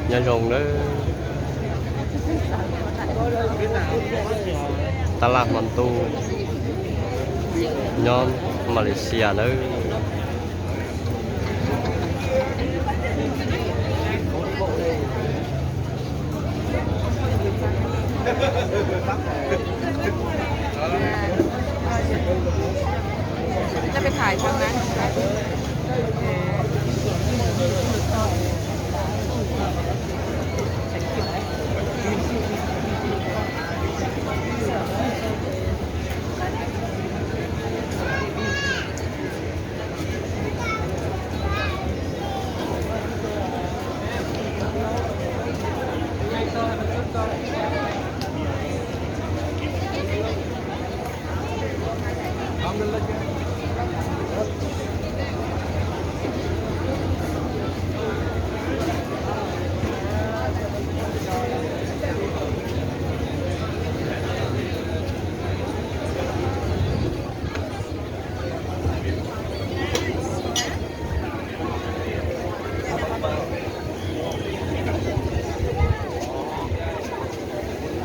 Nyob zoo nawb. Tab laj hmo ntuj nyob Malaysia nawb.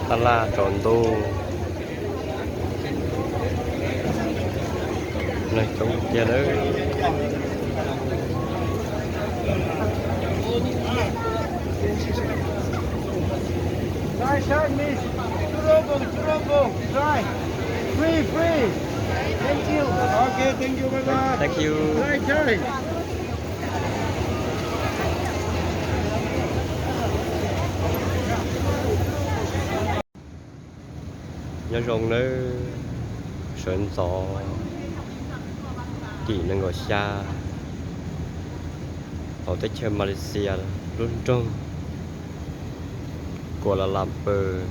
Tab laj tsaus ntuj, neeg coob tiag nawb. Try, try, miss. Two rouble, two rouble. Try. Free, free. Thank you. Okay, thank you, bye bye. Thank you. Try, try. Nyob zoo nawb, sawv ntxov tim nees nkaum xya hauv teb chaws Malaysia, lub nroog Kuala Lumpur.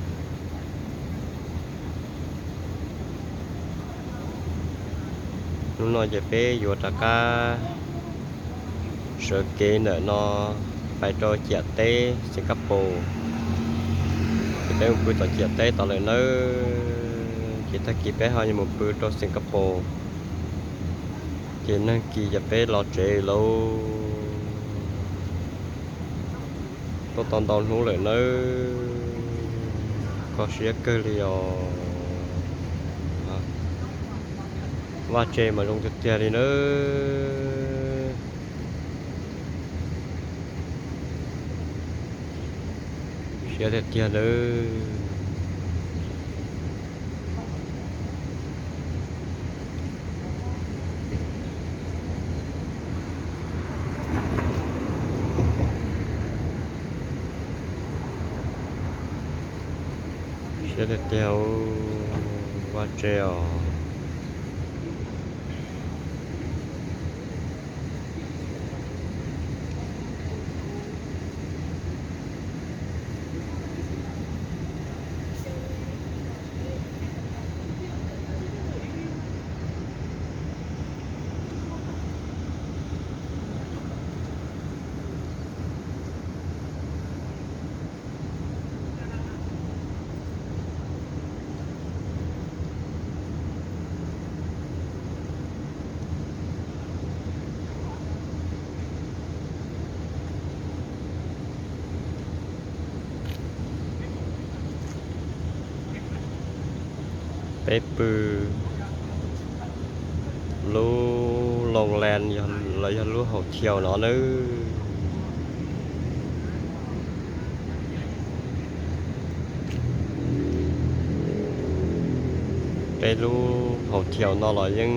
Hnub no ces peb yuav rov qab sawv kev ntawm no pais rau ciam teb Singapore. Ces peb mus pw tom ciam teb tod lawm nawb. Ces tag kis peb ho yuav mus pw rau Singapore. Ces nag kis ces peb los tsev lauj. Tuaj tau ntau hnub lawm nawb, kho siab kawg li os. Vaj tse mas zoo tiag tiag li nawb. Siab tiag tiag nawb. Siab tiag tiag, vaj tse os. Peb pw lub Long Land los yog lub hotel no nawb. Peb lub hotel no los yeej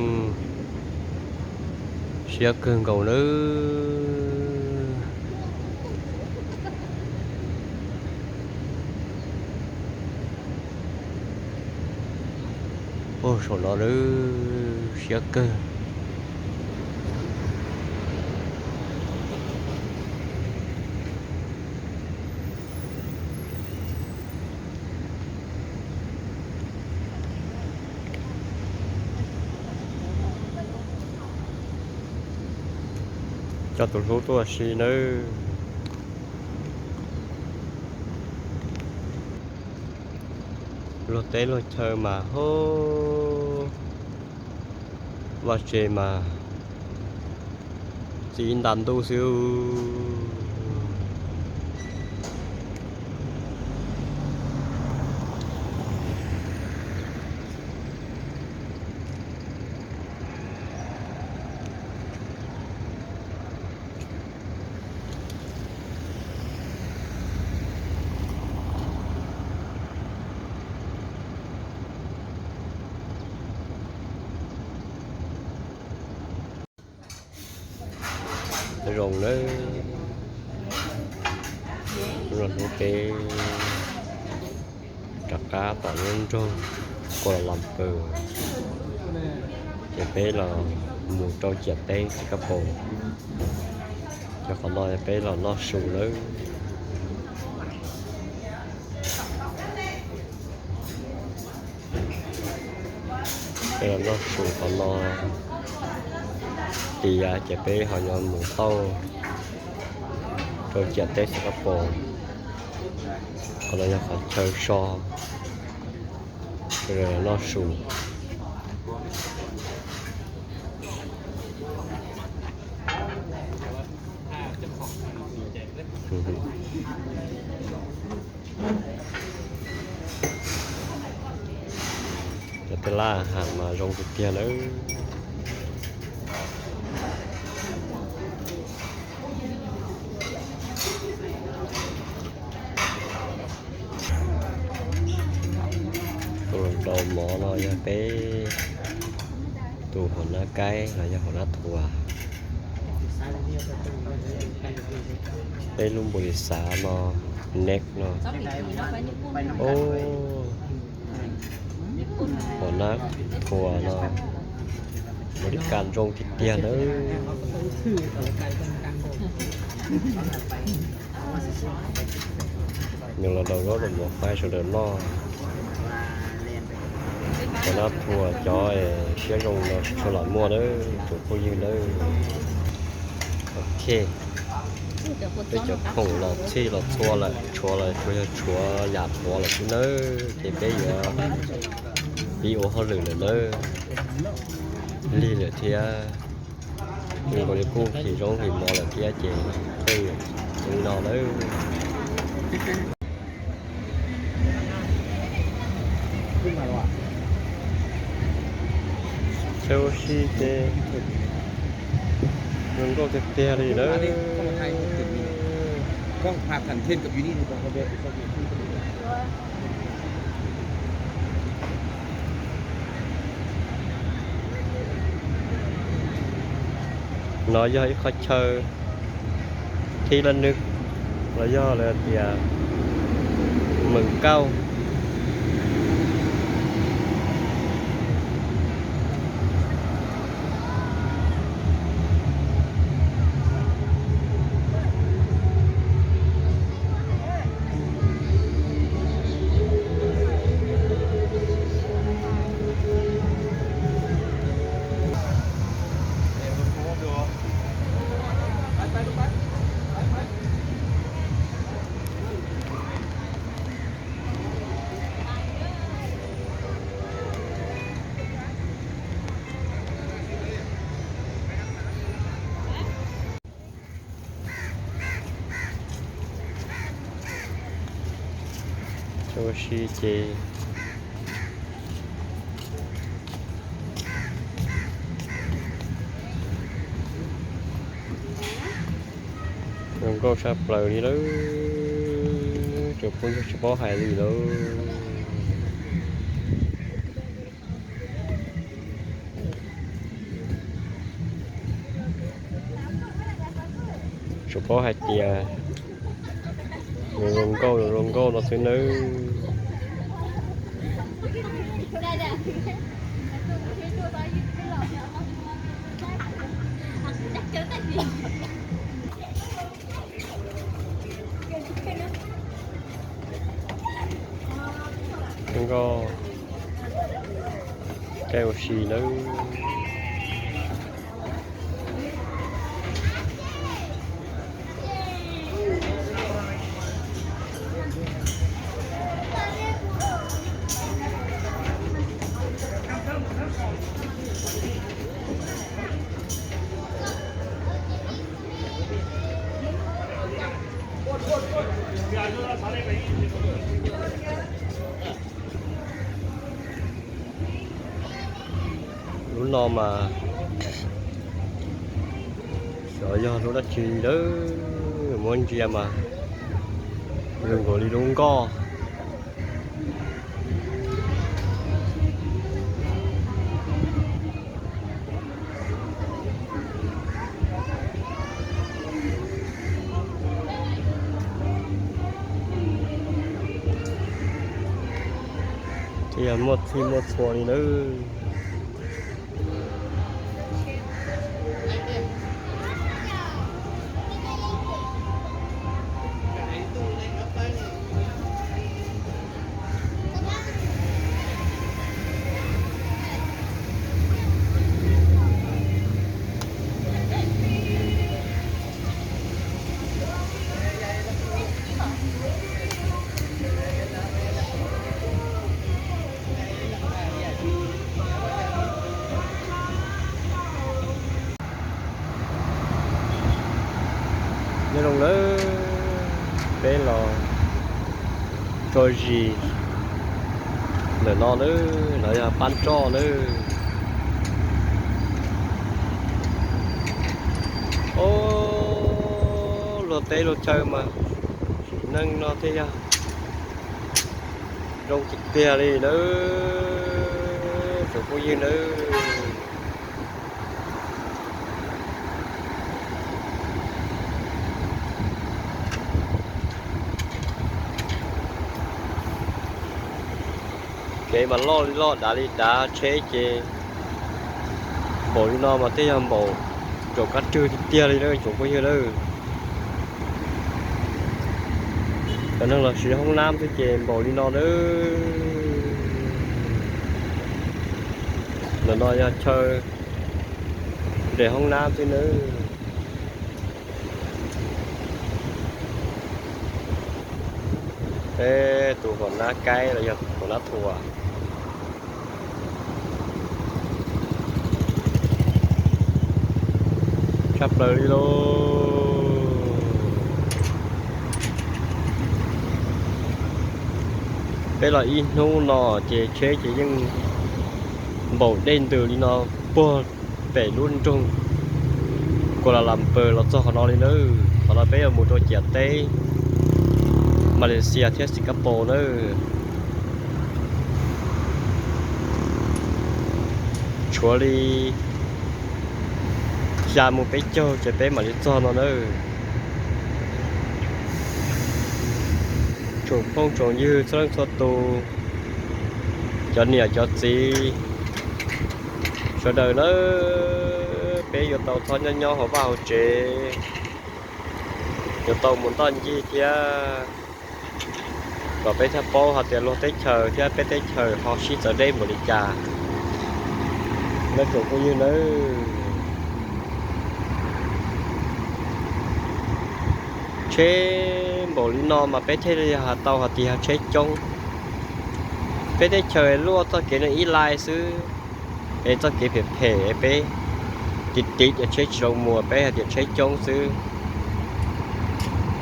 siab kawg nkaus nawb. Ua saum no nawb, siab kawg. Coj tus hlub tuaj ua si nawb. Luag teb luag chaw mas hub, vaj tse mas Txi ib nta ntuj xwb. Zoo nawb, hnub no hnub peb rov qab tom lub nroog Kuala Lumpur, ces peb los mus rau ciam teb Singapore, ces qhov no peb los noj su nawb. Peb los noj su qhov no tiav ces peb ho yuav mus tauj rau ciam teb Singapore. Qhov no yog qhov chaw so, noj su. Cov tej laj ham mas zoo tiag tiag nawb. Tus hluas nraug mov no yog peb tus hauv nab kaib los yog hauv nab thuas. Peb lub npaum li xav no, next no. Hauv nab thuas no, npaum li kas zoo tiag tiag nawb. Nws los daus zaub daus mov faib sawv daws noj. Cov nab thuas cov siab zoo no tsis tshua lam muaj nawb tsoom phooj ywg nawb. Ok, peb cov khoom los txhij los txhua lawm, tshuav los tsuas yog tshuav yam thuav lawm xwb nawb, ces peb yuav pib ua hauj lwm lawm nawb. Lig lawm thiab. Nkaus li kuj him zaub him mov lawm thiab ces peb li no nawb. Chaw ua si ces zoo nkauj tiag tiag li lawm. No yog ib qhov chaw thib lab nwb los yog lawv tias meem kauj. Ua si ces zoo nkauj tshaj plaws li lawm, tsoom phooj ywg tsis paub hais li lawm. Tsuas paub hais tias nws zoo nkauj, nws zoo nkauj no xwb nawb. Zoo nkauj, caij ua si nawb. Lub no mas xyov yog lub dab tsi lawm, muab ntsia mas zoo nkaus li lub nkoj. Thiab yog muaj txhij muaj txhua li nawb. Nyob zoo nawb, peb los tso zis ntawm no nawb, no yog pab roj nawb. Ob, luag teb luag chaw mas sim neej no thiaj yog zoo tiag tiag li nawb, tsoom phooj ywg nawb. Kev mas loj li loj dav li dav, tsheb ces npaum li no mas thiaj yog npaum nraum qab rwg tiag tiag li na tsoom phooj ywg nawb. Cov neeg los siv hoob nab xwb ces npaum li no nawb. Ntawm no yog chaw nres hoob nab xwb nawb. Peb tus hua nab kaib los yog hua nab thuam tshaj plaws li lauj. Peb los ib hnub no ces tsheb ces yeej npaum dej ntws li no puag pem lub nroog Kuala Lumpur los txog qhov no li nawb. Qhov no peb yuav mus rau ciam teb Malaysia thiab Singapore nawb. Tshuav li xya mus peb caug ces peb mam li txog no nawb. Tsoom phooj tsoom ywg txhua leej txhua tus, cov niam cov txiv sawv daws nawb, peb yuav tau txhob nyob nyob hauv vaj hauv tsev, yuav tau mus ntoj ncig thiab, kom peb thiaj paub hais tias luag teb chaws thiab peb teb chaws ho sib txawv deb npaum li cas nawb tsoom phooj ywg nawb. Tsheb npaum li no mas peb thiaj li has tau hais tias yog tsheb coob. Peb teb chaws luaj txoj kev no ib lai xwb, es txoj kev phem phem peb tiv tiv tias tsheb tsis zoo mus peb hais tias tsheb coob xwb.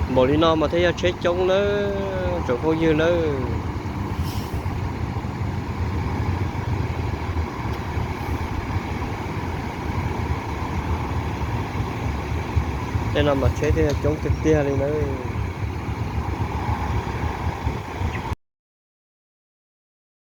Npaum li no mas thiaj yog tsheb coob nawb tsoom phooj ywg nawb. Tej no mas tsheb thiaj yog coob tiag tiag li nawb.